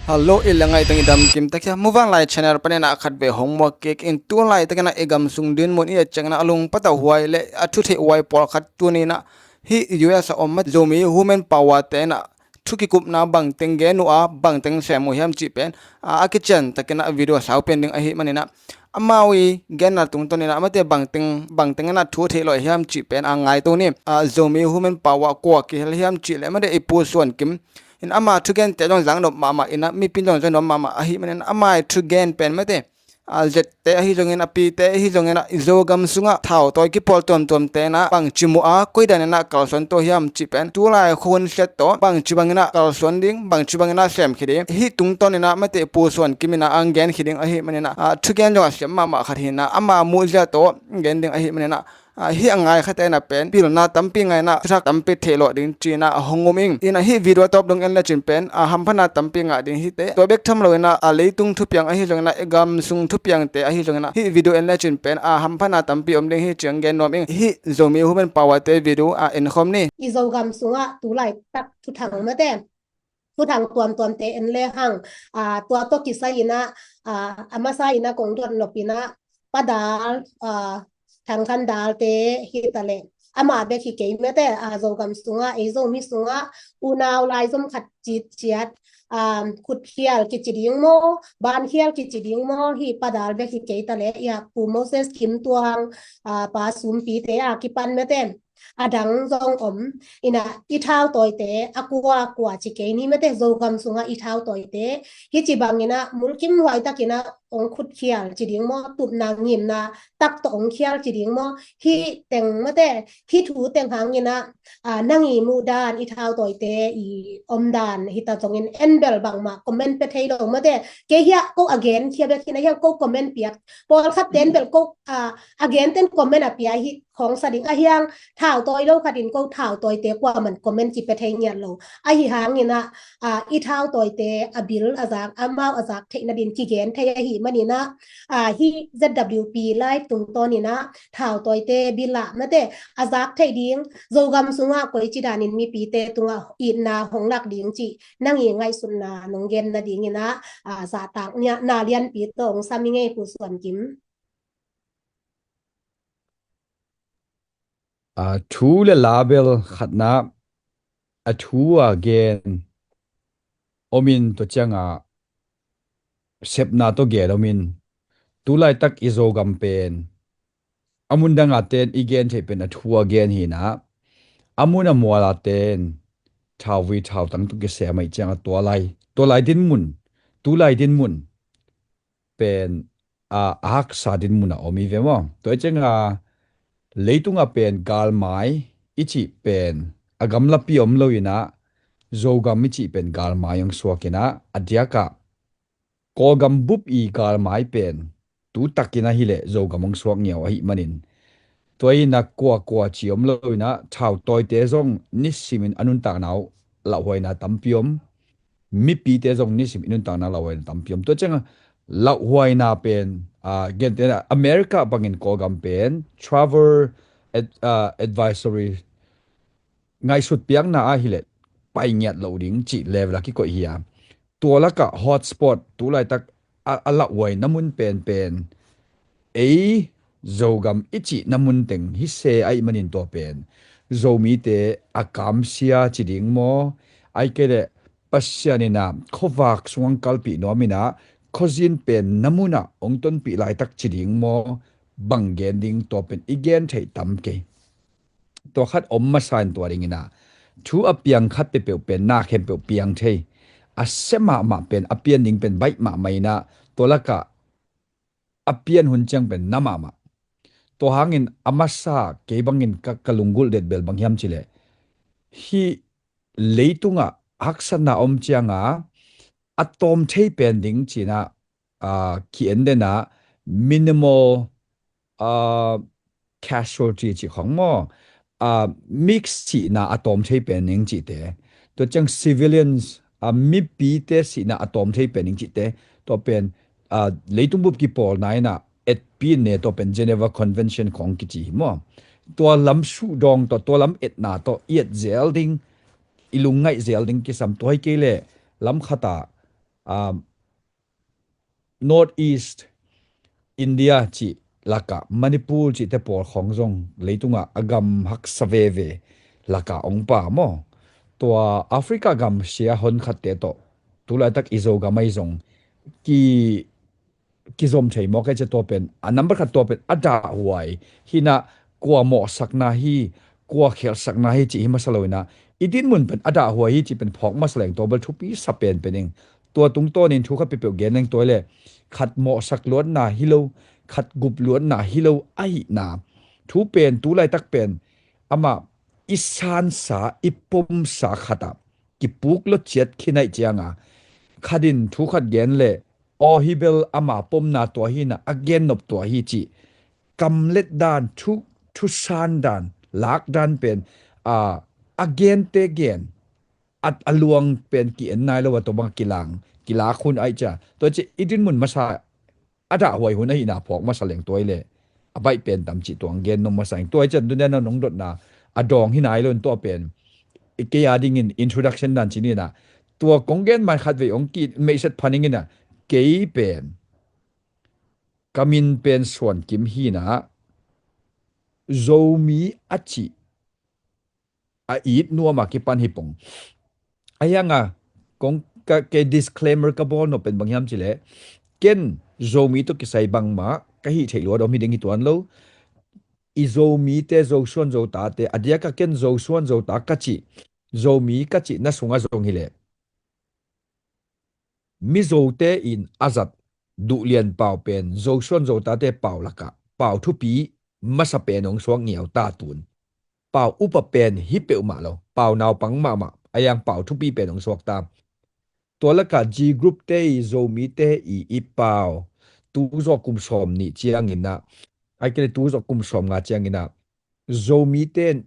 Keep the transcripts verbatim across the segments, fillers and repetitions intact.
Hallo, i la ngaih teng i dam kim ta kia, Muvanlai channel panin ah khat vei hong muak kik ing. Tu laitak in ah i gam sung dinmun i et ciangin ah a lungpat a huai le a thu theih huai pawlkhat tuni in ah hih U S a om mate Zomi Women Power te in ah thu kikupna bangteng gen uh a, bangteng sem uh hiam cih pen a, a kician takin ah video sau pen ding ahih manin ah, amau i genna tungtawn in ah mate bangteng, bangteng in ah thu theih lawh hiam cih pen a, ngai to ni. A, Zomi Women Power kua kihel hiam cih le mate i Pu Suan Kim in ama thugente zong zang nop mahmah in ah, mipi in zong zang nop mahmah ahih manin ah, ama i thugen pen mate a, zette ahi zongin, a pite ahi zongin ah, i Zogam sungah thautawi kipawl tuamtuamte in ah bangci mu a, koi dan in ah kalsuan to hiam cih pen tu lai khun siat tawh bangci bangin ah kalsuan ding, bangci bangin ah sem khia ding, hih tungtawn in ah mate Pu Suan Kim in ah ang gen khia ding ahih manin ah, a, thugen zong a siam mahmah khat hi in ah, ama muhzia tawh gen ding ahih manin ah, a, hih a ngai khate in ah pen pilna tampi ngah in ah, thuthak tampi theih lawh ding ci in ah hong um ing. In ah hih video a tawp dong en lecin pen a, hamphatna tampi ngah ding hi teh. Tua bek tham lo in ah, a, leitung thupiang ahi zongin ah, i gam sung thupiangte ahi zongin ah, hih video en lecin pen a, hamphatna tampi om ding hi ci-in gen nuam ing. Hih Zomi Women Power te video a, en khawm ni. I Zogam sungah tu laitak thuthang mate, thuthang tuamtuamte en le hang, a, tua tawh kisai in ah, a, a masa in ah kong dot nop in ah, Pa Dal, a, Thang Khan Dal te hi ta leh, amah bek hi kei mate, a, Zogam sungah, ei Zomi sungah, unau laizom khat citciat, a, Khutkhial kici ding maw, Bankhial kici ding maw, hih Pa Dal bek hi kei ta leh, i a Pu Moses Kim Tuang, a, Pa Sumpi te a kipan mate, a dang zong om in ah, i thautawite a kua kua ci kei ni mate, Zogam sungah i thautawite hih ci bangin ah mulkimhuai takin ah hong khutkhial ci ding maw, tupna ngimna tak tawh hong khial ci ding maw, hih teng mate, hih thu teng hangin ah, a, nang i muh dan, i thautawite i om dan hi ta zongin en bel bangmah comment pia thei lo mate, kei hiah ko a gen khia bek hi na hiang ko comment piak, pawlkhat ten bel ko, a, a gen ten comment a pia hi khawng sa ding a hiang, thautawi lo khat in ko thautawite kuaman comment kipia thei ngiat lo. Ahi hangin ah, a, i thautawite a bil a zak, amau a zak theih nadin kigen thei ahih manin ah, a, hih Z W P live tungtawn in ah thautawite bil ah mate a zak theih ding, Zogam sungah koici danin mipite tungah itna hong lak ding cih nang i ngaihsutna nong gen nadingin ah, a, zahtak na lianpi tawh hong sam ing ei Pu Suan Kim. A, thu le la bel khatna, a thu a gen om in, tua ciangah sepna tawh gen om in, tu laitak i Zogam pen a mun dang a ten i gen theih pen a thu a gen hi in ah, a mun a mual a ten thauvui thautang tawh kisem ahih ciangah tua lai, tua lai dinmun, tu lai dinmun pen, a, a haksa dinmun a om hi ve maw. Tua hi ciangah leitungah pen galmai i cih pen a gamlapi om lo in ah, Zogam i cih pen galmai hong suak in ah, a diakah Kawlgam bup i galmai pen tu takin ahi leh Zogam hong suak ngiau ahih manin, tua in ah kuakua ci om lo in ah, thautawite zong nisimin a nuntakna uh lauhuaina tampi om, mipite zong nisim i nuntakna lauhuaina tampi om. Tua ciangah lauhuaina pen, a, gentehna America bangin Kawlgam pen travel ad-, a, advisory ngaihsut piakna ahih leh pai ngiat lo ding cih level a kikoih hi a, tua lakah hotspot tu laitak a, a lauhuaina mun penpen ei Zogam i cihna mun teng hi se ahih manin, tua pen Zomite a kamsia ci ding maw, ahih kei leh Pasian in ah khuavak sungah kalpih nuam in ah khuazin pen na munah hong tonpih laitak ci ding maw, bang gen ding, tua pen i gen theih tam kei. Tua khat om masa in tua dingin ah thu a piang khat peuhpeuh pen na khempeuh piang thei. A sia mahmah pen a pian ding pen baih mahmah in ah, tua lakah a pian hun ciang pen na mahmah. Tua hangin a masa kei bangin ka, ka lunggulh det bel bang hiam cih leh, hih leitungah haksatna om ciangah a tawm thei pen ding ci in ah, a, ki-en den ah minimal, a, casualty cih khong maw, a, mix sihna a tawm thei pen ding cihte, tua ciang civilians, a, mipite sihna a tawm thei pen ding cihte, tua pen, a, leitung bup kipawlna in ah etpi in ne, tua pen Geneva Convention khong kici hi maw. Tua lam suhdawng tawh, tua lam etna tawh i et zel ding, i lungngaih zel ding kisam. Tua hi kei leh lam khat ah, um, North East India cih lakah Manipur cihte pawl khawng zong leitungah a gam haksa veve lakah ong pa maw. Tua Africa gam sia hon khatte tawh tulaitak i Zogam ahi zong ki kizom thei maw, kei cia tua pen a number khat tua pen a dahhuai hinah kua mawhsakna hi, kua khelhsakna hi cih hi masa lo inah i dinmun pen a dahhuai hi cih pen phawk masa leng tua bel thupi sa penpen ing. Tua tungtawnin thu khat peuhpeuh gen leng tua le khat mawhsak luatna hi lo, khat gup luatna hi lo ahihna thu pen tulaitak pen amah i sansa i pomsa khatah kipuk lua ciat khin aih cianga khatin thu khat gen le aw hi bel ama pomna tua hinah a gennop tua hi cih kamlet dan thu, thusan dan, lak dan pen a, a gente gen a, a luang pen ki-en nai lo a tua bang kilang kilak hun aih cia tua cih i dinmun masa a dahhuai hun ahihna phawk masa leng tua i le a baih pen tam cih tuang gen nong masa ing. Tua i cian tunian a nong dotna a dawng hi nai lo in tua pen kei a dingin introduction dan ci ninah tua kong gen man khat vei ong ki meihset phaning inah kei pen ka min pen Suan Kim hinah Zomi a cih a it nuam a kipan hi pong. A hianga kong ka, kei disclaimer ka bawl nop pen bang hiam cileh ken Zomi tawh kisai bangmah ka hih theih luat om hi ding hi tuan lo. I Zomite Zosuan Zotate a diaka ken Zosuan Zota ka cih Zomi ka cih na sunga zong hileh Mizote in a zat Duhlian pau pen Zosuan Zotate pau lakah pau thupi masa pen hong suak ngiau ta tun. Pau upa pen hi peuhmah lo, pau naupang mahmah a yang pau thupi pen hong suak ta. Tua lakah G group te i Zomite i i pau tu zawh kum sawm nih cianginah ai kei le tu zawh kum sawm nga cianginah Zomite in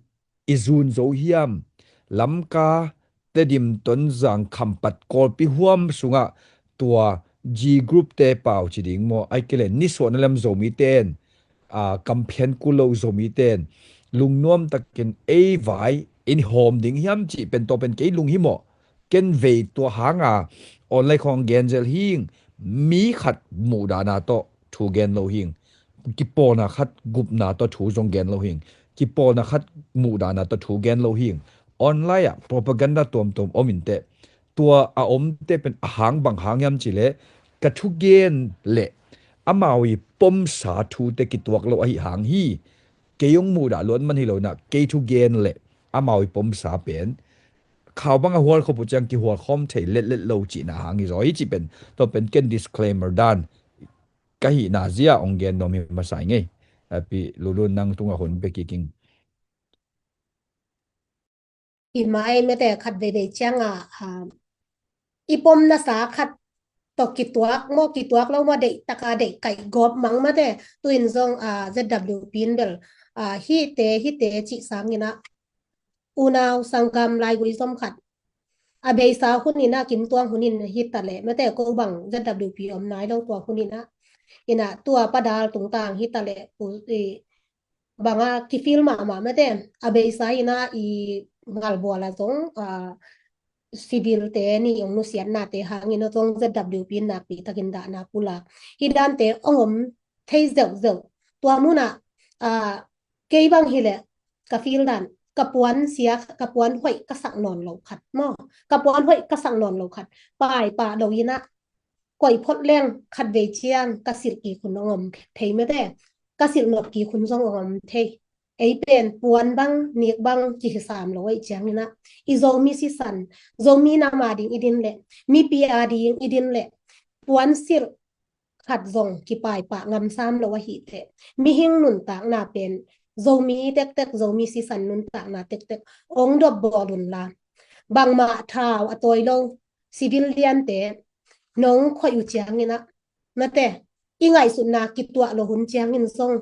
i zun zo hiam? Lamka, Tedim, Tonzang, Khampat, Kawlpi huam sungah tua G group te pau ci ding maw? Ai kei le nisuahna lam Zomite in a, kamphian kul lo Zomite in lungnuam takin ei vai in hawm ding hiam cih pen tua pen kei lung hi maw? Ken vei tua hanga online khawng gen zel hing, mi khat muhdahna tawh thu gen lo hing, kipawlna khat gupna tawh thu zong gen lo hing, kipawlna khat muhdahna tawh thu gen lo hing. Online ah propaganda tuamtuam om inteh tua a omte pen a hang bang hang hiam cileh ka thugen le amau i pomsa thute kituak lo ahi hang hi. Kei hong muhdah luat man hi lo inah kei thugen le amau i pomsa pen khau bang a hual khop uh ciang kihual khawm thei letlet lo cihna hang hi zaw hi cih pen tua pen ken disclaimer dan ka hihna zia hong gen nuam hi masa i ngei. Api Lulun nang tungah hun pe kiking. I mai mete khat veivei cianga a, i pom nasa khat tawh kituak maw kituak lo maw deih taka deih kaih gawp mang mate tuin zong a, Z W P in bel a, hite hite cih sangina unau sanggam laigui zom khat a beisa hunin a kimtuang hunin hita le mate ko bang Z W P om nai lo tua hunin a ina tua padal tungtang hita le banga kifil mahmah mate a beisa ina i ngalbuala zong a, civil te ni ong nusiatnate hangin zong Z W P in nakpi takin dahna pula hi dante ong om thei zeuhzeuh tua muna a, kei bang hileh ka fil dan ka puan sia ka puan hoih ka sak nawn lo khat maw ka puan hoih ka sak nawn lo khat pai pah lo ina koih phot leng khat vei ciang ka silh kik hun ong om thei mete ka silh nop kik hun zong ong om thei ei pen puan bang nik bang kihisam lo ei ciang ina i Zomi sisan Zomi nam a ding i din le mipi a ding i din le puan silh khat zong kipai pah ngam sam lo ahi teh mihing nuntakna pen Zomi tektek Zomi sisan nuntakna tektek ong dop bawl un la bangmah thau a tawi lo civilian te nong khoih uh ciangin ah mate i ngaihsutna kituah lo hun ciangin zong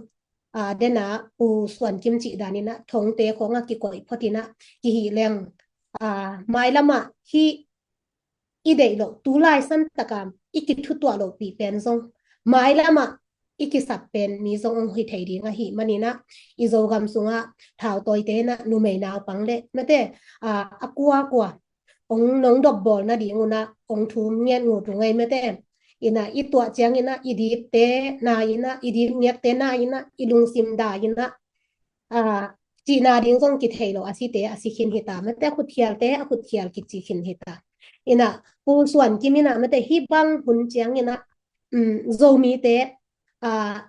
a dena u Suan Kim cih danin ah thongte khawng a kikoih photin ah kihih leng a mailam ah hih i deih loh tu lai san taka i kithutuah loh pi pen zong mailam ah i kisap pen mi zong ong hi thei ding ahi manin ah i Zogam sungah thautawite in ah numei naupang le mate a kuakua ong nong dopbawl nading unah ong thum ngiat ngut uh ngai mate. Inah i tuah ciang inah i dipte na inah, i dip ngiatte na inah, i lungsim da inah, a, cihna ding zong kithei lo a site a si khin hita mate, a khutkhialte a khutkhial kici khin hita. Inah Pu Suan Kim inah mate, hih bang hun ciang inah, um, Zomite, a,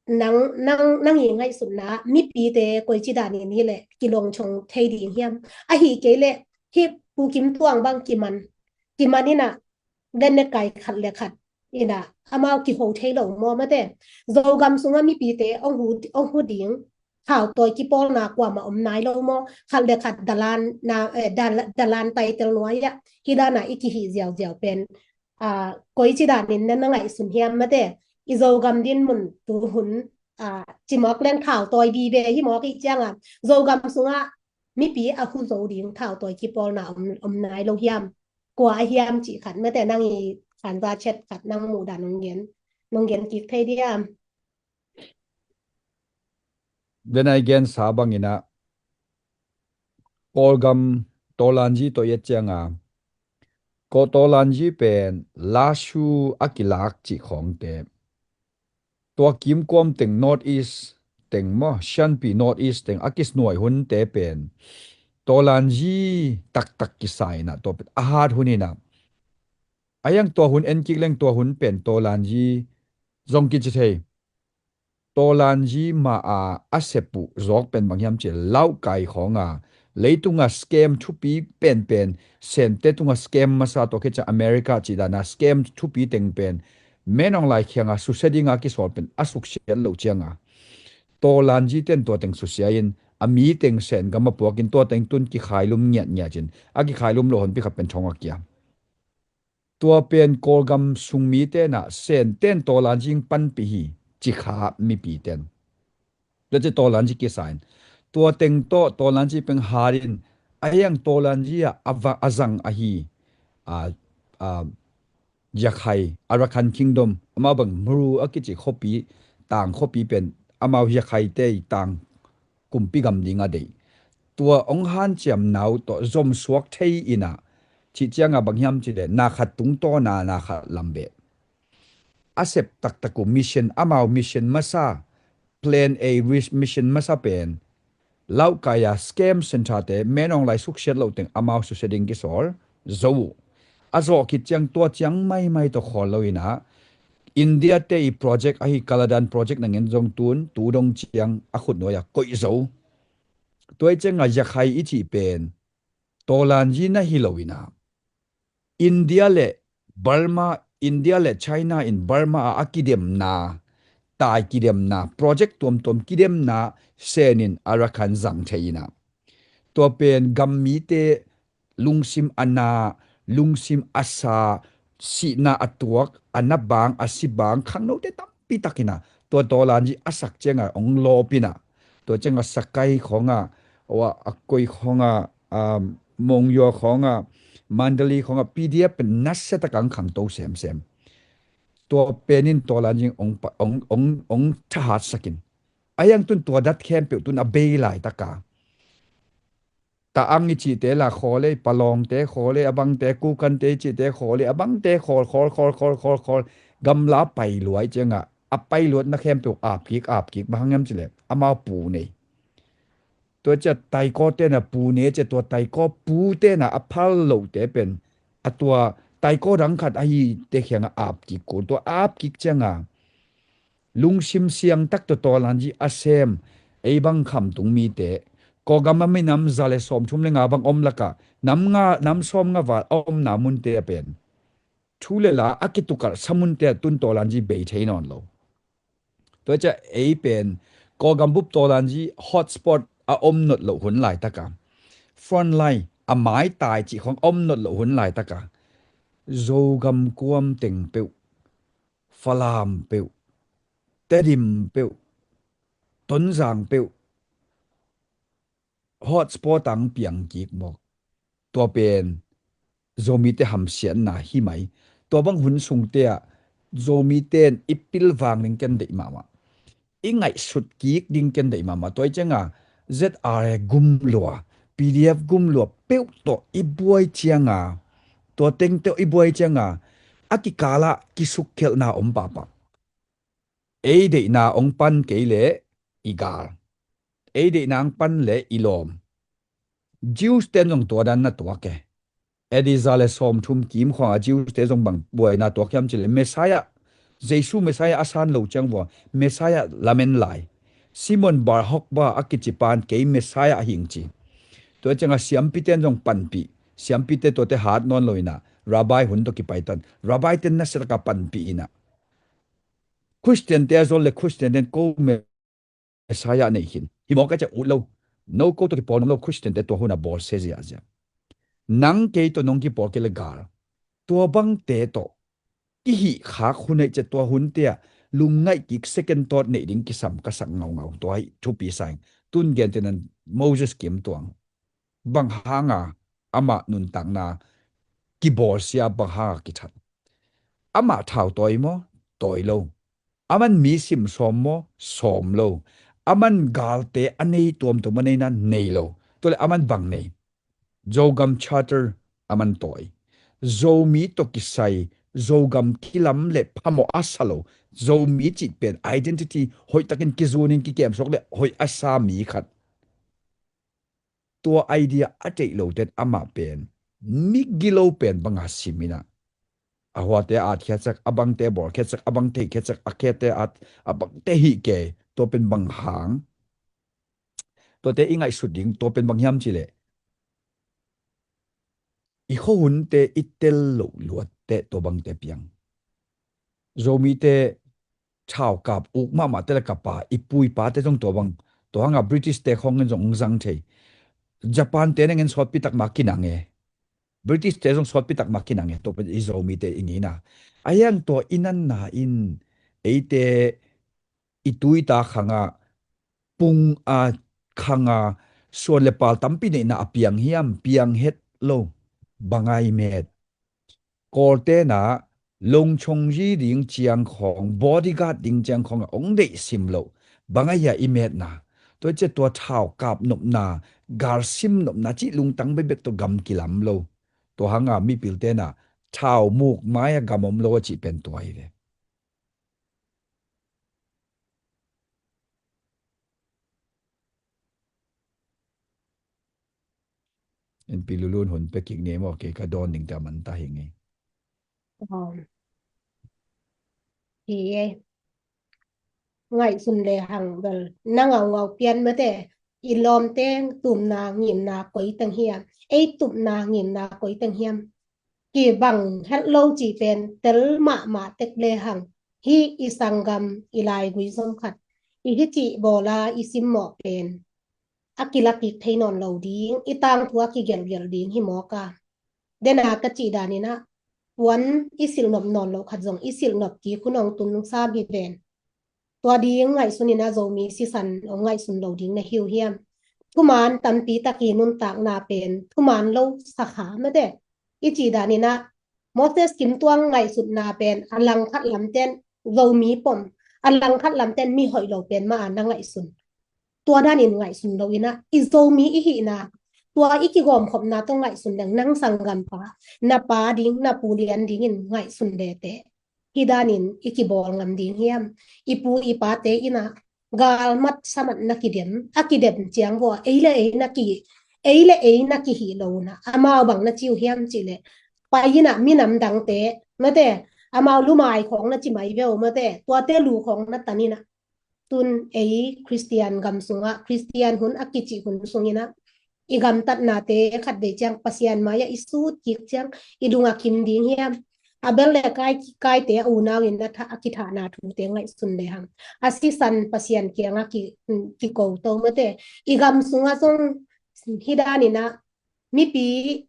nang, nang, nang i ngaihsutna mipite koici danin hileh kilongchong thei ding hiam? Ahi kei leh hih Pu Kim Tuang bang kiman, kiman inah, den ne kai khat le khat inah amau kiho thei lo maw mate. Zogam sungah mipite ong hu, ong hu ding thautawi kipawlna kuamah om nai lo maw? Khat le khat dalan na, eh, dal-, dalan taitel nuai ah hih dana i kihih ziauziau pen, a, koici danin na, na ngaihsun hiam mate? I Zogam dinmun tuhun, a, cimawk leng thautawi vive hi mawk ih cianga Zogam sungah mipi a hu zo ding thautawi kipawlna om, om nai lo hiam? Kua a hiam cih khat mate, nang i khanza chet khat nang muhdan nong gen, nong gen kik thei diam? Den a i gensa bang inah Kawlgam Tawlanji tawh i et cianga, Kawl Tawlanji pen Lashu a kilak cih khawngte, tua kimkuam teng North East teng maw, Shanpi North East teng a kisnuai hunte pen Tawlanji taktak kisa inah, tua pen a hat hun inah, a hiang tua hun en kik leng tua hun pen Tawlanji zong kici thei. Tawlanji ma a a sep uh zawk pen bang hiam cih leh, Lauhkai khawnga leitunga scam thupi penpen, Sente tunga scam masa, tua khit ciang America cih dana scam thupi teng pen Min Aung Hlaing kianga susia dinga kisawl pen a suksiat loh cianga, Tawlanji ten tua teng susia in a mi teng Sen gam a puakin tua teng tun kikhailum ngiatngiat in, a kikhailum loh honpi khat pen thong a kia. Tua pen Kawlgam sung mite inah Senten Tawlanji panpih hi ci kha mipi ten. Tua ci Tawlanji kisa in, tua teng tawh Tawlanji peng hat in, a hiang Tawlanji ah a va-, a zang ahi, a, a, Yakhai, Arakan Kingdom, amau bang Mru a kici khuapi, tang khuapi pen amau Yakhaite i tang kumpi gam ding a deih. Tua ong hanciamna uh tawh zomsuak thei inah, cih cianga bang hiam cih leh na khat tungtawna na khat lambeh a sep taktak uh mission, amau mission masa, Plan A mission masa pen Lauhkai a scam centre te, Min Aung Hlaing suksiat loh teng amau susia ding kisawl zo uh. A zawh khit ciang tua ciang maimai tawh khawl lo inah, India te i project ahi Kaladan project nangin zong tun tu dong ciang a khutnuai a koih zo. Tua i cianga Yakhai i cih pen Tawlanji na hi lo inah, India le Burma, India le China in Burma a, a kidemna, tai kidemna, project tuamtuam kidemna Sen in Arakan zang thei inah, tua pen gam mite lungsim a na, lungsim a sa, sihna a tuak, a na bang, a si bang, khangnote tampi tak inah tua Tawlanji a sak cianga ong lawp inah, tua cianga Sakai khawnga, a, a koi khawnga, um, Monywa khawnga, Mandalay khawnga P D F pen nasia taka ong khangto semsem. Tua pen in Tawlanji ong pa-, ong, ong, ong thahatsak in, a hiang tun tua dat khempeuh tun a bei laitaka, Taang i cihte la khawl ei, Palawngte khawl ei, a bangte, Kukante i cihte khawl ei, a bangte khawl, khawl, khawl, khawl, khawl, khawl, gamla pai luai cianga, a pai luatna khempeuh ap kik, ap kik, bang hang hiam cih leh amau pu nei. Tua ciah taikawte na pu nei ciah, tua taikaw pute na a phal lohte pen a tua taikaw dang khat ahite kiangah ap kik kul. Tua ap kik cianga lungsim siangtak tawh Tawlanji a sem ei bang khamtung mite, Kawlgam a minam za le sawmthum le nga bang om lakah nam nga, nam sawmnga val a omna munte a pen thu le la a kitukalhsa munte ah tun Tawlanji bei thei nawn lo. Tua ciah ei pen Kawlgam bup Tawlanji hotspot a om not loh hun laitaka, frontline a maitai cih khawng a om not loh hun laitaka, Zogam kuam teng peuh, Falam peuh, Tedim peuh, Tonzang peuh, hotspot ang piang kik mawk. Tua pen Zomite hamsiatna hi mai. Tua bang hun sungte ah Zomite in i pilvang ding ken deih mahmah, i ngaihsut kik ding ken deih mahmah. Tua i cianga Z R A gum lua, P D F gumlua peuh tawh i buai cianga, tua teng tawh i buai cianga, a kikalah kisukkhelhna om pahpah. Ei deihna hong pan kei leh i gal. Ei deihna hong pan leh i lawm. Jews ten zong tua dan na tuak e. A D za le sawmthum kim khuanga Jews te zong bang buaina tuak hiam cih leh Messiah, Jesu Messiah a san lo ciang vua, Messiah lamen lai. Simon Bar Kokhba a kici pan kei Messiah hing ci. Tua cianga siampi ten zong panpih. Siampi te tuate hat nawn lo inah, Rabbi hun tawh kipai tan. Rabbi ten nasia taka panpih inah. Christian te a zol le Christian ten ko Messiah nei khin. Hi mawk a ciah ut lo. No ko tawh kipawl nuam lo Christian te tua hun a bawlsia ziahziah. Nang kei tawh nong kipawl kei le gal. Tua bangte tawh kihih khak hun aih ciah tua hunte ah lungngaih kik second thought neih ding kisam ka sak ngaungau. Tua hi thupi sa ing. Tun gentehna Moses kim tuang. Bang hanga amah nuntakna kibawlsia, bang hanga kithat? Amah thau tawi maw? Tawi lo. Aman mi sim sawm maw? Sawm lo. Aman galte a nei tuamtuam a neina nei lo. Tua le aman bang nei? Zogam Charter aman tawi. Zomi tawh kisai, Zogam kilam le phamawh a sa lo. Zomi cih pen identity hoihtakin kizunin kikem suak le hoih a sa mi khat. Tua idea a theih lote amah pen migilo pen banga sim inah, a huate a atkhiatsak, a bangte bawlkhiatsak, a bang theikhiatsak, a khiate at, a bangte hih kei. Tua pen bang hang? Tuate i ngaihsut ding, tua pen bang hiam cih leh i khuahunte i tel loh luatte tua bangte piang. Zomite thaukap uk mahmahte le kapa, i pu i pate zong tua bang, tua hanga British te khawngin zong hong zang thei. Japan te nengin sawtpi takma kinang e. British te zong sawtpi takma kinang e. Tua pen i Zomite i ngeina. A hiang tua i nanna in eite i tuita khanga pung a khanga suan le pal tampi neihna a piang hiam? Piang het lo. Bang a i met? Kawltena longchongzi ding ciang khawng, bodyguard ding ciang khawng a hong deih sim lo. Bang a hia i metna? Tua ciah tua thaukap nopna, galsim nopna cih lungtang bekbek tawh gam kilam lo. Tua hanga mipiltena thau muk mai-a gam om lo a cih pen tua hi ve. Inpi lulun hun pia kik ni maw, kei ka dawn ding ta man ta hi ngei. Hi e. Ngaihsun le hang bel na ngaungau pian mate, i lawmte tupna ngimna koi teng hiam? Ei tupna ngimna koi teng hiam? Kibang het lo cih pen tel mahmah tek le hang, hih i sanggam i laigui zom khat i hih cih bawla i simmawh pen a kilakik thei nawn lo ding, i tangthu a kigelgel ding hi mawk a. Dena ka cih daninah puan i silhnop nawn lo khat zong i silhnop kik hun hong tun sam hi ven. Tua ding ngaihsun inah Zomi sisan hong ngaihsun lo ding na hi uh hiam? Thuman tampi tak i nuntakna pen thuman lo sakha mate. I cih daninah Moses Kim Tuang ngaihsutna pen a langkhat lamten Zomi pom, a langkhat lamten mi hoih lo pen mah a na ngaihsun. Tua danin ngaihsun lo inah i Zomi i hihna, tua i kigawmkhopna tawh ngaihsun leng nang sanggampa, na pa ding, na pu lian dingin ngaihsun lete. Hih danin i kibawl ngam ding hiam? I pu i pate inah galmat samat na kidem, a kidem ciang vua ei le ei na ki, ei le ei na kihih lo unah amau bang na ci uh hiam cih leh, pai inah minam dangte mate, amau lumai khawng na ci mai ve uh mate, tuate lu khawng na tan inah. Tun ei Khristian gam sungah, Khristian hun a kicih hun sunginah i gamtatnate khat vei ciang Pasian mai-ah i sut kik ciang i lungah kim ding hiam? A bel le kai, kaite a unau in a tha-, a kithahna thute ngaihsun le hang, a sisan Pasian kiangah ki, kiko to mate. I gam sungah zong hih daninah mipi,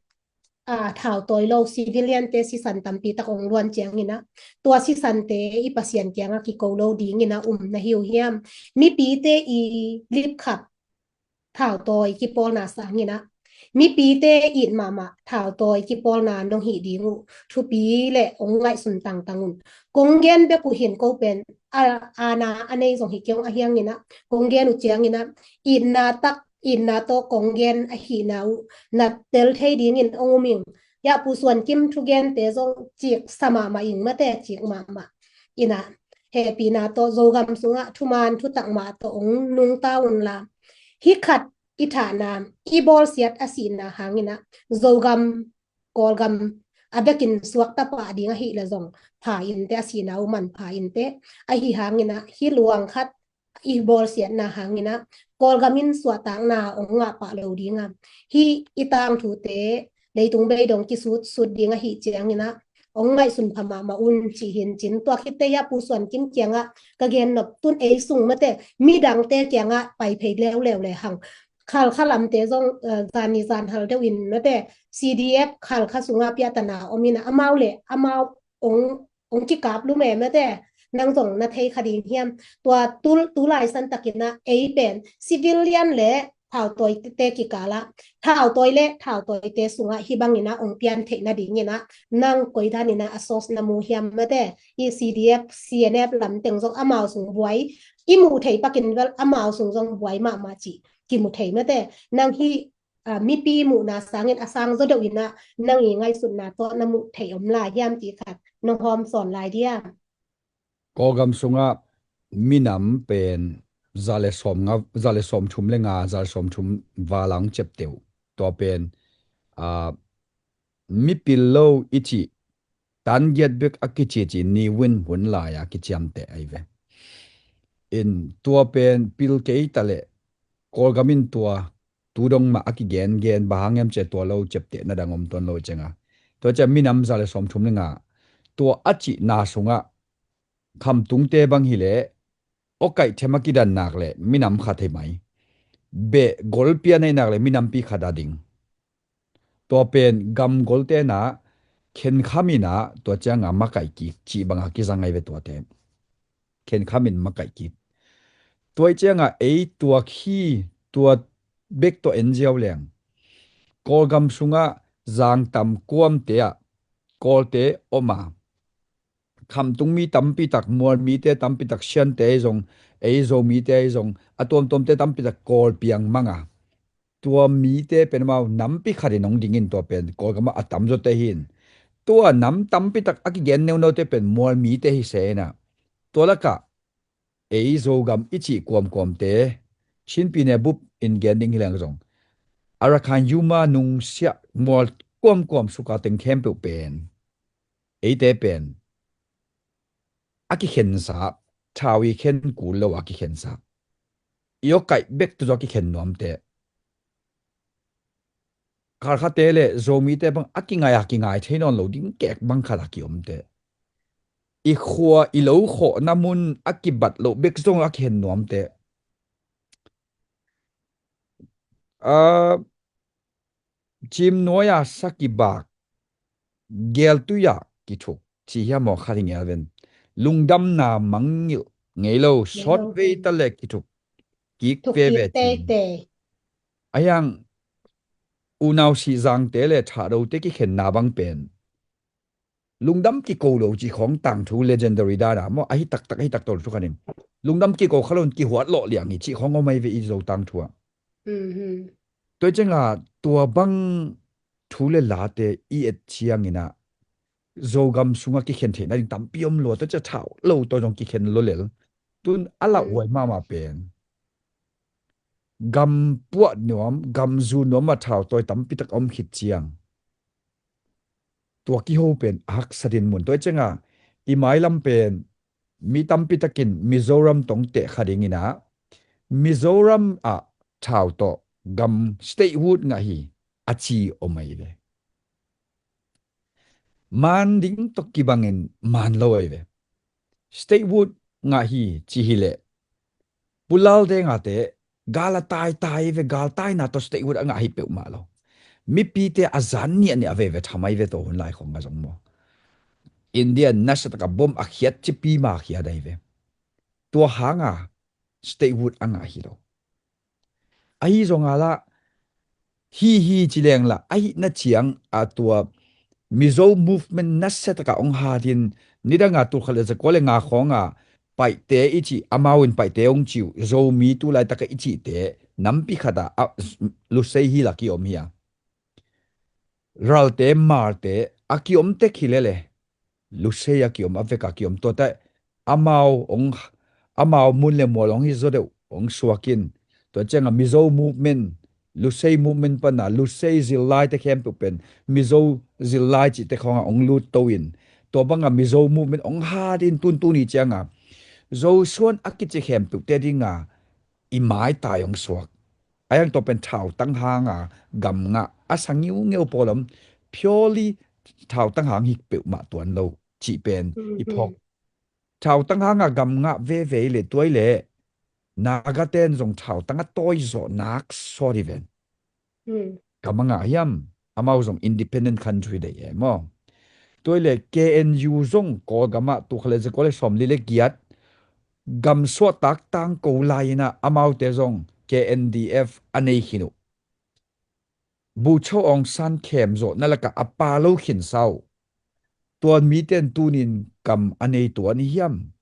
a, thau tawi lo civilian te sisan tampi tak ong luan cianginah tua sisante i Pasian kiangah kiko lo dinginah um na hi uh hiam? Mipite i lipkhap thau tawi kipawlna sanginah mipite it mahmah thau tawi kipawlna nong hih ding uh thupi le ong ngaihsun tangtang un. Kong gen bek uh hin ko pen a, ana a nei zong hi kei ong a hianginah kong gen uh cianginah itna tak itna tawh kong gen ahihna uh na tel thei dingin ong um ing. Yah Pu Suan Kim thugente zong cik sa mahmah ing mate, cik mahmah. Ina, hehpihna tawh Zogam sungah thuman thutak mah tawh ong nungta unla, hih khat i thahna, i bawlsiat a sihna hangina Zogam, Kawlgam a bekin suakta pah ding ahih leh zong pha inte, a sihna uh man pha inte. Ahi hangina hih luang khat i bawlsiatna hangina Kawlgam in suahtakna ong ngah pah lo dinga, hih i tangthute leitung beidong kisut sut ding ahih ciangina ong ngaihsun pha mahmah un cih hi in cin. Tua khitte Yah Pu Suan Kim kiangah ka gen nop, tun ei sung mate midangte kiangah pai phei leuleu le hang. Khalkha lamte zong, eh, zani zan hal deuh in mate C D F Khalkha sungah piahtana om ina, amau le amau ong, ong kikap lum e mate, nang zong na thei kha ding hiam? Tua tu, tu lai santakina ei pen civilian le thautawite kikala, thautawi le thautawite sungah hih bangina ong pian theih nadingina nang koi danina a source na mu hiam mate? Hih C D F, C N F lamteng zong amau sung buai i muh thei pakin vel amau sung zong buai mahmah cih kimu thei mate. Nang hih, ah, mipi muhna sangin a sang zaw deuh ina nang i ngaihsutna tawh na muh thei om lai hiam cih khat nong hawm sawn lai diam? Kawlgam sungah minam pen za le sawm nga, za le sawm thum le nga, za le sawm thum vala ong ciapteh uh. Tua pen, ah, mipil lo i cih tan giat bek a kicici ni win hun lai-a kiciamteh ahi ve. In tua pen pil kei ta leh Kawlgam in tua tu dong mah a kigengen bang hang hiam cih tua lo ciaptehna dang om tuan lo cianga. Tua ciang minam za le sawm thum le nga tua a cihna sungah khamtungte bang hileh awkaih them a kidan nak leh minam khat hi mai. Beh gol pian ahi nak leh minampi khat a ding. Tua pen gamgolte na khenkhamin ah tua cianga makaih kik cih banga kizang ahi ve tuate. Khenkhamin makaih kik. Tua ih cianga ei tua khi tua bek tua en ziau leng Kawlgam sungah zangtam kuamte ah Kawlte om a, khamtung mi tampitak, mual mite tampitak, Siante ahi zong, ei Zomite ahi zong, a tuamtuamte tampitak Kawl piang mang a, tua mite pen amau nampi khatin hong dingin tua pen Kawlgamah a tamzawte hi in. Tua nam tampitak a kigen neunote pen mual mite hi se in ah. Tua lakah ei Zogam i cih kuamkuamte, Chinpi ne bup in gen ding hi leng zong, Arakan Yuma nungsiah mual kuamkuam suka teng khempeuh pen eite pen a kikhensa, thau i khen kul lo a kikhensa, i awkaih bek tu zaw a kikhen nuamte, Khalkhate le Zomite bang a kingai a kingai thei nawn lo ding kek bang khat a kiomte, i khua i lo khawhna mun a kibat loh bek zong a kikhen nuamte, a, cim nuai-a sa kibak, geltui-ah kithuk, ci hiam aw kha ding el ven. Lungdamna mangngilh ngei lo, sawt vei ta le kithuk kik veve ci. A hiang unau sihzangte le thahdote kikhenna bang pen lungdam kiko lo cih khawng tangthu legendary dana maw, ahi taktak, ahi taktak lo thu khanin. Lungdam kiko kha lo in kihuat lawh liang hi cih khawng om ahi ve i Zo tangthu ah. Tua cianga tua bang thu le late i et ciangin ah Zogam sungah kikhen theihna ding tampi om lua, tua cia thau lo tawh zong kikhen lua lel. Tun a lauhuai mahmah pen gam puah nuam, gam zu nuam a thau tawi tampitak a om khit ciang tua kiho pen a haksa din mun. Tua i cianga i mailam pen mi tampitakin Mizoram tong teh kha dingin ah Mizoram ah thau tawh gam statehood ngah hi a ci om ahi ve. Man ding tawh kibangin man lo ahi ve. Statehood ngah hi ci hileh Pu Lal Deng a te gal a taitai ve, gal taina tawh statehood a ngah hi peuhmah lo. Mipite a zan niahniah veve tham ahi ve tawh hun lai khong a zong maw. India nasia taka bom a khiat cipi ma khiat ahi ve. Tua hanga statehood a ngah hi lo. Ahi zonga lah hi hi ci leng lah ahi na ciang a tua Mizo movement nasia taka ong hatin nidanga tulkhat le zakua le nga khawnga Paihte i cih amau in Paihte ong ciu Zomi tu laitaka i cihte Nampi khat ah, a, Lusei hi la ki-om hi a. Ralte, Malte a ki-om tek hi lele. Lusei a ki-om, a vek a ki-om, tuate amau hong, amau mun le mual hong hi zaw deuh, hong suak in. Tua ciangah Mizo movement, Lusei movement pana Lusei zillaite khempeuh pen Mizo zillai cihte khawngah hong lut to in. Tua bangah Mizo movement hong hat in tuntun hi ciangah Zosuan a kici khempeuhte dingah i maitai hong suak. A hiang tua pen thautang hanga gam ngah a sa ngiungeu pawl om, purely thautang hang hi peuhmah tuan lo cih pen i phawk. Thautang hanga gam ngah veve le tuai le Nagaten zong thautang a tawi zawh nak sawt hi ven. Gam a ngah hiam, amau zong independent country dei e maw. Tuai le K N U zong Kawlgam ah tul khat le za kua le sawmli le giat gam suahtak tangko lai-in ah amaute zong K N D F a nei khin uh. Bogyoke Aung San khemzawhna lakah a pha lo khinsa uh. Tua mite in tunin gam a nei tuan hi hiam?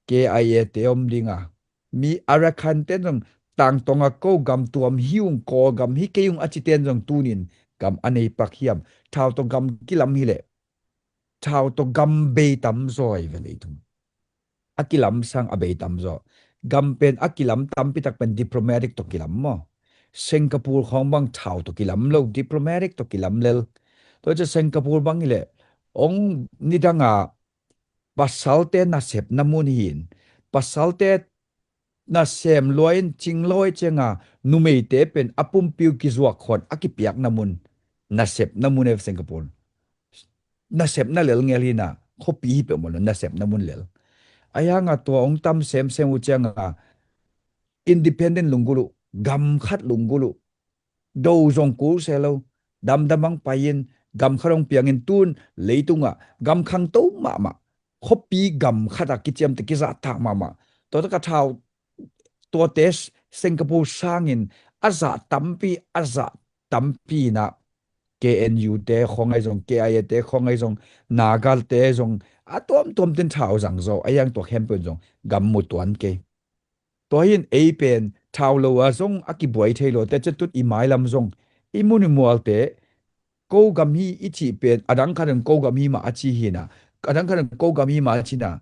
K I A te om dinga, mi Arakan ten zong tangtawnga ko gam tuam hi ung, Kawlgam hi kei ung a cite in zong tunin gam a nei pak hiam? Thau tawh gam kilam hileh thau tawh gam bei tamzaw hi ve leitung. A kilam sang a bei tamzaw. Gam pen a kilam tampitak pen diplomatic tawh kilam maw? Singapore khawng bang thau tawh kilam lo, diplomatic tawh kilam lel. Tua ciah Singapore bang hileh hong nidanga pasalte nasepna mun hi-in, pasalte nasem lua in cinglawi cianga numeite pen a pumpi uh kizuak khawn a kipiakna mun, nasepna mun e Singapore. Nasepna lel ngel hi-in ah khuapi hi peuhmah lo, nasepna mun lel. A hianga tua hong tam semsem uh cianga independent lunggulh uh, gam khat lunggulh uh, do zong kul se lo, damdam hong pai-in gam khat hong piangin tun leitungah gam khangto mahmah, khuapi gam khatah kiciamteh kizahtak mahmah. Tua takah thau tuate Singapore sangin a zah tampi, a zah tampi in ah K N U te khawng ahi zong, K I A te khawng ahi zong, Naga te zong a tuamtuam ten thau zangzaw, a hiang tua khempeuh in zong gam mu tuan kei. Tua hi-in ei pen thau lo a zong a kibuai thei lo te, ciatut i mailam zong i mun i mualte ko gam hi i cih pen adang khat in ko gam hi mah a ci hi-in ah, adang khat in ko gam hi mah a ci-in ah,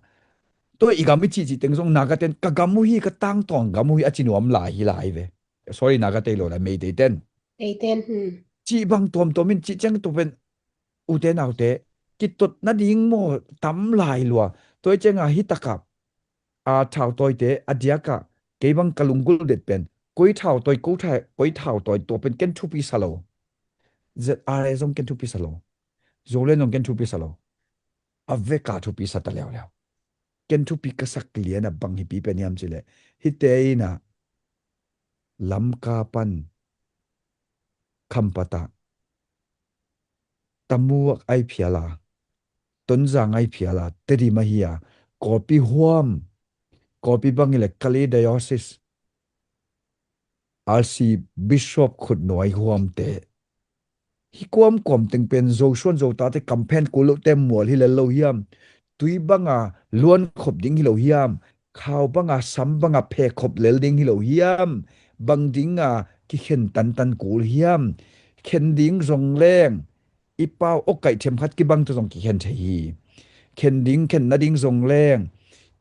tua i gam i cih cih teng zong Naga ten ka gam uh hi, ka tangtawn gam uh hi a ci nuam lai hi lai ve. Sorry, Naga tei lo lai, Meitei ten. Meitei ten, hmm. Cih bang tuamtuam in cih ciang tua pen ute naute kitot nading maw tam lai lua. Tua hi cianga hi takah a thautawite a diakah kei bang ka lunggulh det pen koi thautawi, ko tha-, koi thautawi tua pen ken thupi sa lo. Z R A zong ken thupi sa lo. Zoland zong ken thupi sa lo. A veka thupi sa ta leuleu. Ken thupi ka sak lian a bang hi pi pen hiam cileh hite in ah Lamka pan Khampat ah Tamuak ai phial a, Tonzang ai phial a, Tedim ahi a, Kawlpi huam, Kawlpi bang hileh Kalay Diocese, Archbishop khutnuai huamte, hi kuamkuam teng pen Zosuan Zotate kamphen kul lote mual hi lel lo hiam? Tui banga luan khop ding hi lo hiam? Khau banga, sam banga phe khop lel ding hi lo hiam? Bang dinga kikhen tantan kul hiam? Khen ding zong leng i pau awkaih themkhat kibang tawh zong kikhen thei hi. Khen ding, khen nading zong leng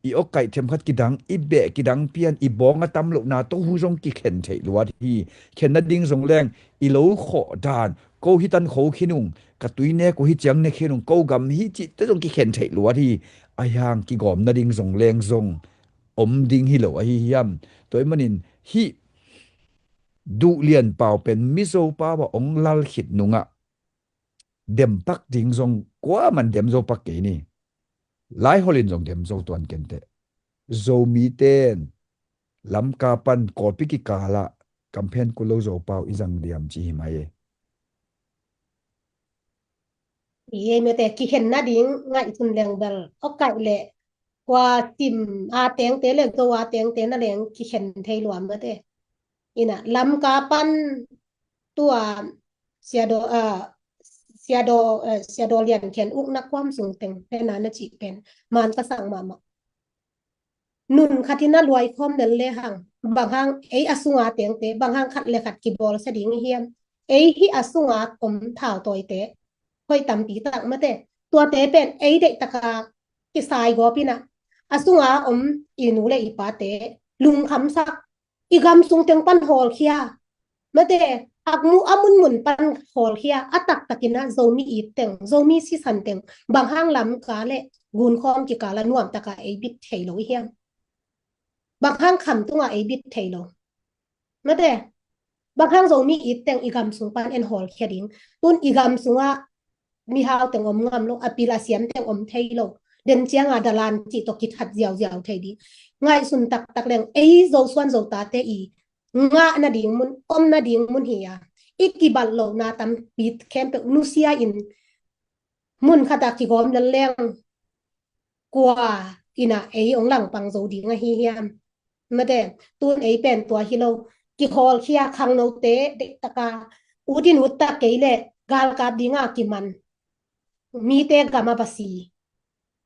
i awkaih themkhat kidang, i beh kidang pian, i bawng a tam lohna tawh hu zong kikhen theih luat hi. Khen nading zong leng i lo khawh dan, ko hi tan kho khin ung, ka tui nek uh hi ciang nek khin ung, ko gam hi cihte zong kikhen theih luat hi. A hiang kigawm nading zong leng zong om ding hi lo ahi hiam? Tua ahih manin hih duhlian pau pen Mizo pau ah hong lal khit nungah dempak ding zong kuaman dem zo pak kei ni. Laihol in zong dem zo tuan kenteh. Zomite in Lamka pan Kawlpi kikal ah kamphen kul lo Zopau i zang diam ci hi mai e. I ei mete kikhen nading ngaihsun leng bel awkaih leh kua Chin a tengte le Zo a tengte na leng kikhen thei lua mete. Ina Lamka pan tua Siadaw, ah, Siadaw, eh, Siadaw Lian Khen ukna kuam sung teng pena na cih pen man ka sang mahmah. Nun khat in a luai khawm lel le hang, bang hang ei a sunga tengte, bang hang khat le khat kibawlsia ding i hiam? Ei hih a sunga om thautawite hoih tampi tak mate. Tuate pen ei deih taka kisai gawp in ah, a sunga om i nu le i pate lungkhamsak, i gam sung teng pan hawlkhia. Mate, a mu a munmun pan hawlkhia, a taktakin ah Zomi it teng, Zomi sisan teng, bang hang Lamka le Gunkhawm kikal a nuam taka ei bit thei lo i hiam? Bang hang Kham tunga ei bit thei lo? Mate, bang hang Zomi it teng i gam sung pan en hawlkhia ding? Tun i gam sungah mihau teng om ngam lo, a pil a siam teng om thei lo. Den cianga dalan cih tawh kithat ziauziau thei ding. Ngaihsun taktak leng ei Zosuan Zotate i ngah nading mun, om nading mun hi a, i kibat lohna tampi khempeuh nusia in mun khatah kigawm lel leng kua in ah ei hong langpang zo ding ahi hiam? Mate, tun ei pen tua hi lo. Kihawlkhia, khangnote deih taka ut in ut tak kei leh galkap dinga kiman mite gam a va si,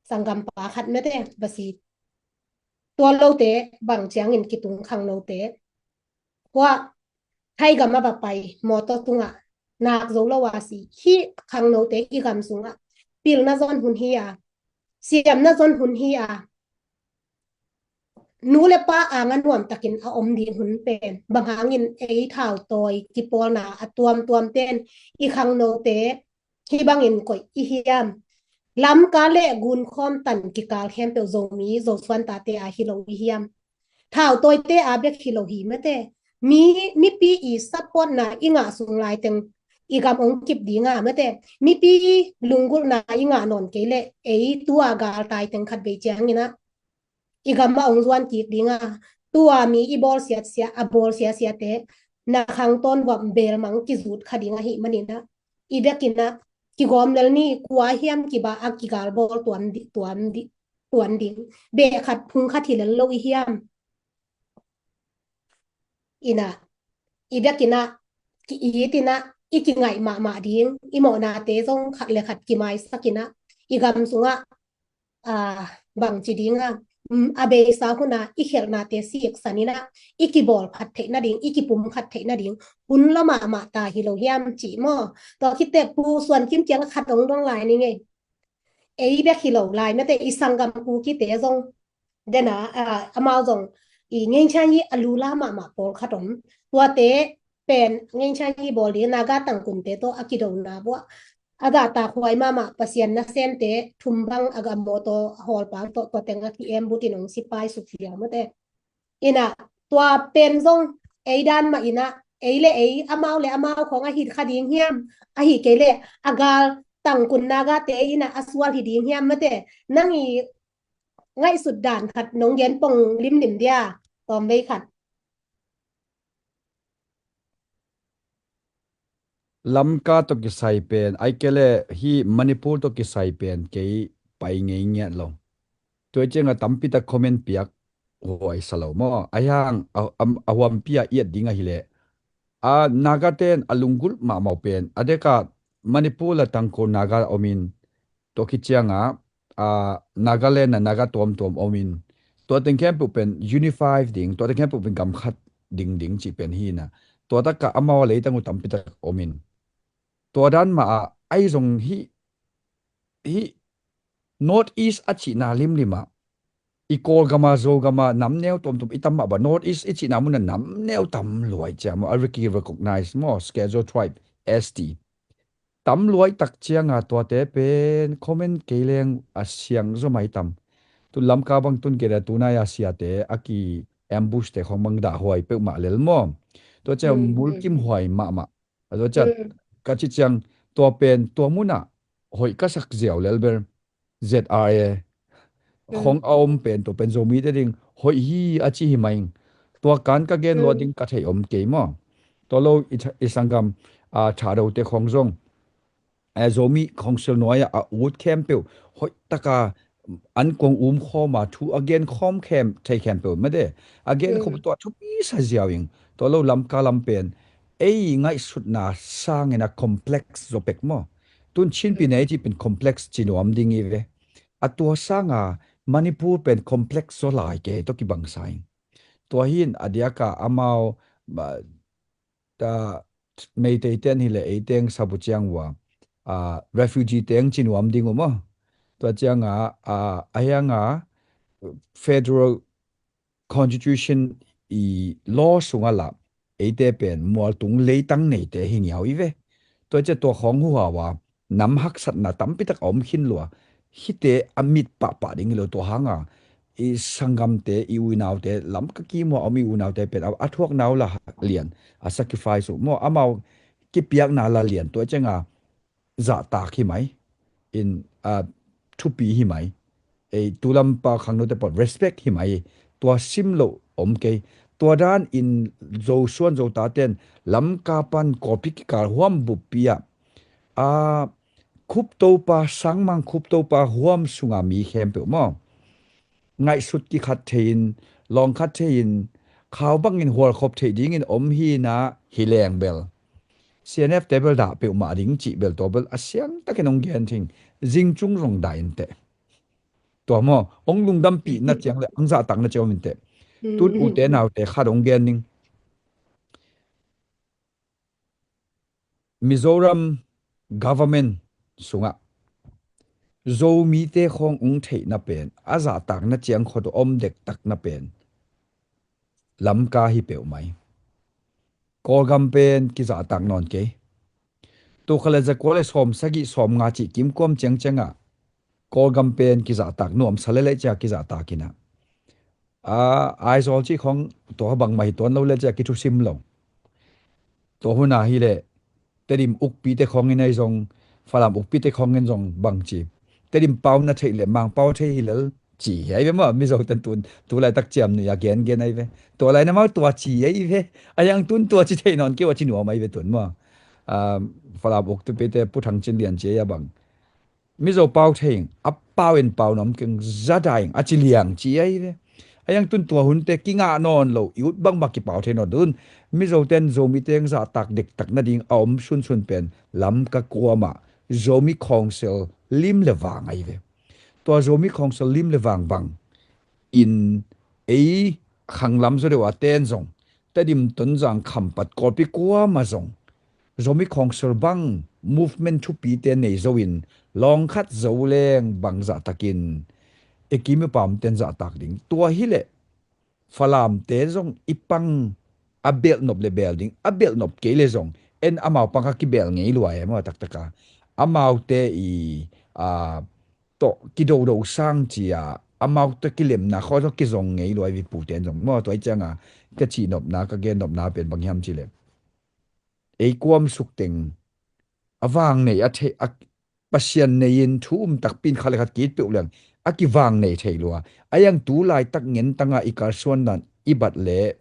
sanggampa khat mate va si. Tua lote bang ciangin kitung khangnote? Kua Thai gam a va pai, mawtaw tungah nak zo lo a si. Hih khangnote i gam sungah pilna zon hun hi a, siamna zon hun hi a, nu le pa anga nuam takin a om ding hun pen, bang hangin ei thautawi kipawlna a tuamtuam ten i khangnote hih bangin koih i hiam? Lamka le Gunkhawm tan kikal khempeuh Zomi, Zosuan tate a hi lo i hiam? Thautawite a bek hi lo hi mate. Mi, mipi i supportna i ngah sung lai teng i gam ong kip dinga mate. Mipi lunggulhna i ngah nawn kei leh ei tua galtai teng khat vei ciangin ah i gam a ong zuan kik dinga, tua mi i bawl siatsia, a bawl siasiate na khangtawn vuam belmang kizut kha ding ahih manin ah, i vekin ah kigawm lel ni. Kua hiam kiba a kigal bawl tuan di, tuan di, tuan ding? Beh khat phung khat hi lel lo i hiam? Ina, i vekin ah ki-it in ah i kingaih mahmah ding, i mawhnate zong khat le khat kimaisak in ah i gam sungah, a, bangci dinga, um, a beisa huna i khelhnate siksan in ah i kibawl phat theih nading, i kipum phat theih nading hun la mahmah ta hi lo hiam cih maw? Tua khit teh Pu Suan Kim kiang khat ong dong lai ni ngei. Ei bek hi lo lai mate, i sanggam Kukite zong dena, a, amau zong i Ngeinchanyi a lula mahmah pawlkhat om. Tuate pen Ngeinchanyi bawl ding Naga Tangkunte tawh a kidona buah a dahtak huai mahmah Pasian nasemte thum bang a ga mawtaw hawlpang tawh tua teng a ki-em butin ong sipai suk liang mate. Ina, tua pen zong ei dan mah ina, ei le ei, amau le amau khawng a hi kha ding hiam? A hi kei leh a gal Tangkun Nagate ina a sual hi ding hiam mate? Nang i ngaihsut dan khat nong gen pong limlim dia, tawmvei khat. Lamka tawh kisai pen, ai kei leh hih Manipur tawh kisai pen kei pai ngei ngiat lo. Tua ciangah tampitak comment piak huai sa lo maw? Ai hang a, a, a huampi a iat ding ahileh, a Naga ten a lunggulh mahmah pen a deka Manipur le Tangkhul Naga omin, tua khit ciangah, a, Nagaland ah Naga tuamtuam omin, tua teng khempeuh pen unify ding, tua teng khempeuh pen gam khat ding ding cih pen hi na. Tua takah amau a leitang uh tampitak omin, tua dan mah ah ai zong hih, hih North East a cihna limlim ah, i Kawlgam ah, Zogam ah namneu tuamtuam i tam mah bang, North East i cihna mun ah namneu tam luai cia maw, a riki recognize maw, Schedule Tribe, S T. Tam luai tak cianga tuate pen comment kei leng a siang zaw mai tam. Tu Lamka bang tun kei le tunai a siate a ki ambush te khong bang dah huai peuhmah lel maw? Tua cia mulkim huai mahmah. A tua ciat ka ci ciang tua pen tua munah hoih ka sak ziau lel ber. Z R A khong a om pen tua pen Zomite ding hoih hi a ci hi mai ing. Tua kan ka gen luat ding ka theih om kei maw? Tua lo i tha-, i sanggam, a, Thadote khong zong, a, Zomi Council nuai-ah a ut khempeuh hoih taka an kong um khawm a thu a gen khawm khem, thei khempeuh mate. A gen khawm tua thupi sa ziau ing. Tua lo Lamka lam pen ei ngaihsutna sangin a complex zaw pek maw? Tun Chin pi nei cih pen complex ci nuam ding hi ve. A tua sanga Manipur pen complex zaw lai kei tawh kibang sa ing. Tua hi in a diak a amau, ma, ta, Meitei ten hi le ei teng sabu ciang ua, a, refugee teng ci nuam ding uh maw. Tua ciang a, a, a hiang a federal constitution i law sung a lah eite pen mualtung leitang neite hi ngiau i ve. Tua ciang tua khawng huhau a nam haksatna tampi tak a om khin lua. Hihte a mit pahpah ding hi lo tua hang a i sanggamte, i unaute, Lamka kim ua om i unaute pen a, a thuakna uh la lian, a sacrifice uh maw, amau kipiakna la lian, tua ciang a zahtak hi mai. In, a, thupi hi mai. Ei, tu lampa khangnote pawh respect hi mai. Tua sim loh om kei. Tua dan in Zo suan Zo taten Lamka pan Kawlpi kikal huam buppi ah, a, Khuptopa, Sangmang Khuptopa huam sunga mi khempeuh maw, ngaihsut kikhat thei in, lawngkhat thei in, khau bangin hualkhop theih dingin om hi na hi leng bel, C N F te bel dah peuhmah ding cih bel tua bel a siangtakin hong gen thing. Zingcung zong dah in teh. Tua maw, hong lungdampihna ciang le hong zahtakna ciang om in teh. Tun ute naute khat hong gen ning. Mizoram government sungah Zomite khawng hong theihna pen, a zahtakna ciang khawng om dektakna pen Lamka hi peuhmah hi. Kawlgam pen kizahtak nawn kei. Tul khat le zakua le sawm sagih sawm nga cih kimkuam ciangciang ah Kawlgam pen kizahtak nuamsa lel e cia kizahtak in ah, a, Aizawl cih khawng tua bangmah hi tuan lo le cia kithusim lo. Tua hun ah hi leh Tedim ukpite khawng in ahi zong, Falam ukpite khawng in zong bangci, Tedim pau na theih leh Mangpau thei hi lel ci hi ai ve maw. Mizo ten tun tu laitak ciam nuih a gengen ai ve. Tua lai na mau tua ci ai ve. A yang tun tua ci thei nawn kei ua ci nuam ai ve tun maw. A, Falam uk tupite Pu Thang Cin Lian ci ai a bang, Mizo pau thei ing, a pau in pau na om keng, za dah ing, a ci liang ci ai ve. A yang tun tua hunte kingah nawn lo, i ut bangmah kipau thei nawn tun. Mizo ten Zomite hong zahtak dektak nading a om sunsun pen Lamka kuamah Zomi Council lim le vang ai ve. Tua Zomi Council lim le vang bang in ei khanglam zaw deuh a ten zong, Tedim, Tonzang, Khampat, Kawlpi kuamah zong Zomi Council bang movement thupite nei zo in, lawngkhat zo leng bang zahtakin e kim i pam ten zahtak ding. Tua hi leh Falamte zong i pang a belhnop le bel ding, a belhnop kei le zong en amau pang a kibel ngei lua e maw taktak a. Amaute i, a, tawh kidodo sang cia, amaute kilemna khawng tawh kizong ngei lua i viputen zong maw. Tua i cianga ka cihnopna, ka gennopna pen bang hiam cileh, ei kuam sukteng a vang nei a thei, a Pasian nei in thu um takpi in khat le khat ki-it peuh leng a kivang nei thei lua. A yang tu laitak ngentanga i kalsuan dan i bat leh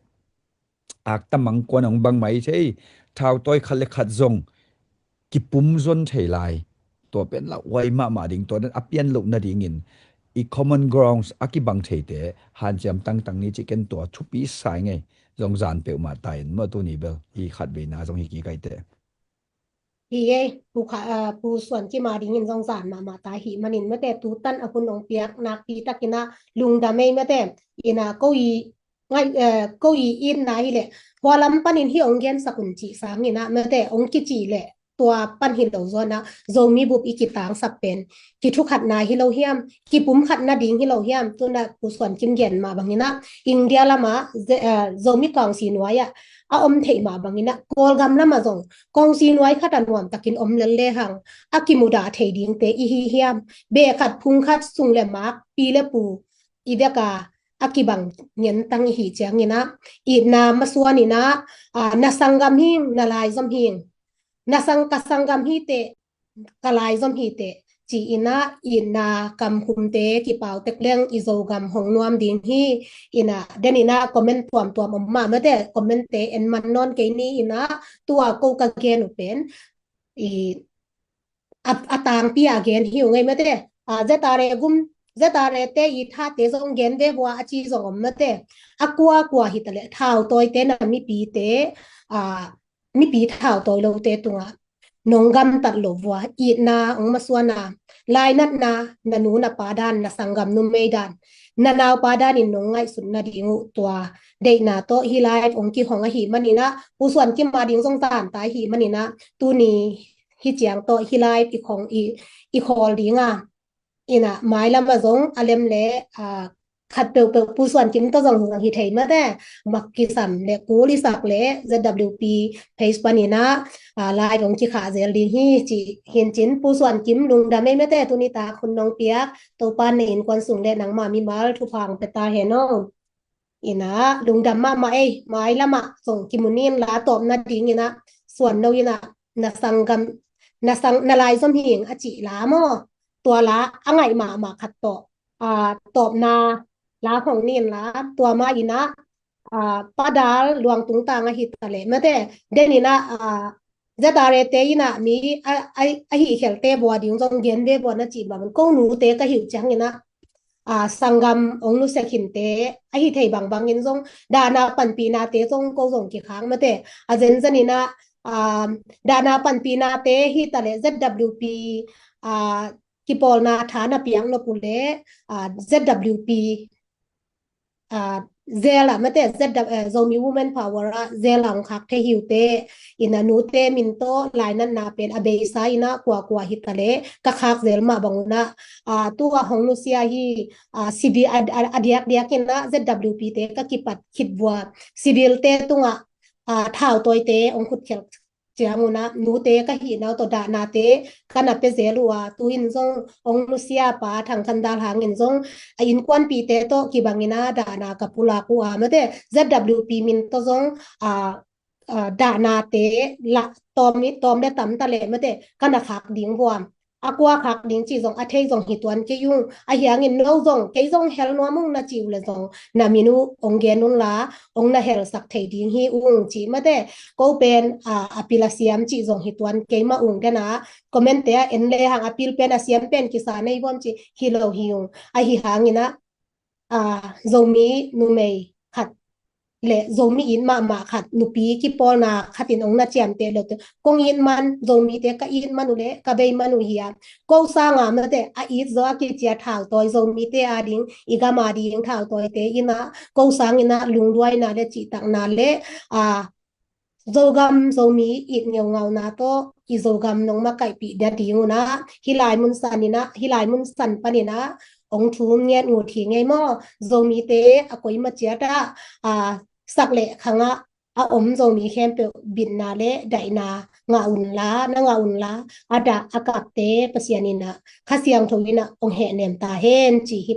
akta mangkuan hong bang mai thei, thautawi khat le khat zong kipum zon thei lai. Tua pen lauhuai mahmah ding, tua dan a pian loh nadingin i common grounds a kibang theite hanciam tangtang ni ci ken tua thupi sai ngei. Zong zan peuhmah ta in maw, tuni bel i khat veina zong hi kik ai teh. Hi ei, Pu Kha, a, Pu Suan Kim a dingin zong zan mahmah ta hi manin mate, tu tan a hun hong piak nakpi takin a lungdam ei mate. Ina ko i ngai, eh, ko i itna hi leh, hua lam panin hi hong gensak un cih sangin ah mate, hong kicih leh tua pan hi lo zaw in ah, Zomi bup i kitangsak pen kithukhatna hi lo hiam, kipumkhat nading hi lo hiam? Tu in ah Pu Suan Kim gen mah bangin ah, India lamah, ze-, eh, Zomi kawngsi nuai ah a om theih mah bangin ah, Kawlgam lamah zong kawngsi nuai khat a nuamtakin om lel lehang a kimudah thei dingte i hi hiam? Beh khat phung khat, sung le mak, pi le pu i dek a a kibang ngentang i hih ciangin ah, itna masuanin ah, a, na sanggam hi ing, na laizom hi ing, na sang, ka sanggam hi teh, ka laizom hi teh ci-in ah, itna kamkhumte kipau tek leng i Zogam hong nuam ding hi. In ah, den in ah comment tuamtuam om mah mate, commentte en man nawn kei ni. In ah, tua ko ka gen uh pen i a, a tangpi a gen hi uh ngei mate. A, Z R A gum, Z R A te i thate zong gen ve vua a ci zong om mate. A kuakua hi ta leh, thautawite na mipite, a, mipi thautawi lote tungah nong gamtat lo vua, itna hong masuan a, lainatna, na nu na pa dan, na sanggam numei dan, na naupa dan in nong ngaihsut nading uh tua deihna tawh hih live ong kihong ahih manin ah, Pu Suan Kim a ding zong zanta ahih manin ah, tuni hih ciang tawh hih live i khong i, i khawl ding a, in ah mailam ah zong a lem le, ah, khat peuhpeuh Pu Suan Kim tawh zong zong hi thei mate, mak kisam le kul i sak le Z W P page panin ah, ah, live ong kikhah zel ding hi ci hi in cin, Pu Suan Kim lungdam ei mate, tuni tak hun nong piak Topa na innkuan sung le nangmah mimal thupha ong pia ta hen aw. In ah lungdam mahmah ei, mailam ah zong kimu ni in la, tawpna ding in ah Suan No in ah na sanggam, na sang, na laizom hing a cih la maw, tua la a ngaih mahmah khat tawh, ah, tawpna la khong ni in la, tua mah in ah, ah, Pa Dal Luang Tung Tang ahi ta leh mate, den in ah, ah, Z R A te in ah mi a, a, a hih khelte vua ding zong gen ve vua na cih bangin, ko nute ka hih uh ciangin ah, ah, sanggam ong nusia khinte ahi thei bangbangin zong, dahna panpihnate zong ko zong kikhak mate, a zenzen in ah, ah, dahna panpihnate hi ta leh Z W P, ah, kipawlna tha na piak nop uh leh, ah, Z W P, ah, zel ah mate, Z W, eh, Zomi Women Power ah zel ah ong khak thei hi uh teh, in ah nute min tawh lainatna pen a beisa in ah kuakua hi ta leh ka khak zel mah bang un ah, ah, tu a hong nusia hi, ah, civil a, a, a diakdiak in ah Z W P te ka kipat khit vua, civil te tungah, ah, thautawite ong khutkhelh ciang un ah, nute ka hihna uh tawh dahnate ka na pia zel uh a, tu in zong ong nusia pa Thang Khan Dal Hang in zong a innkuanpihte tawh kibang in ah dahna ka pulak uh a mate, Z W P min tawh zong, ah, ah, dahnate la tawm, tawm le tam ta leh mate, ka na khak ding vua, a kua khak ding cih zong a thei zong hi tuan kei ung. Ahi hangin no zong, kei zong hel nuam ung na cih uh leh zong, na min uh ong gen un la, ong na helsak thei ding hi ung ci mate. Ko pen, ah, a pil a siam cih zong hi tuan kei mah ung, den ah comment te ah en le hang, a pil pen a siam pen kisa nei vuam cih hi lo hi ung. Ahi hangin ah, ah, Zomi numei khat le Zomi it mahmah khat, nupi kipawlna khat in ong na ciamteh loh teh, kong it man, Zomite ka it man uh le ka bei man uh hi a, ko sanga mate a it zaw a kiciat thautawi, Zomite a ding, i gam a ding thautawite in ah, ko sang in ah lungduaina le cihtakna le, ah, Zogam Zomi it ngeungauna tawh i Zogam nong makaihpih nading un ah, hih lai mun san in ah, hih lai mun san panin ah ong thum nget ngut hi ngei maw. Zomite a koima ciat ah, ah, sak le khang ah a om Zomi khempeuh bitna le daihna ngah un la, na ngah un la, a dah a kapte Pasian in ah, Kha Siangtho in ah ong hehnem ta hen ci hi.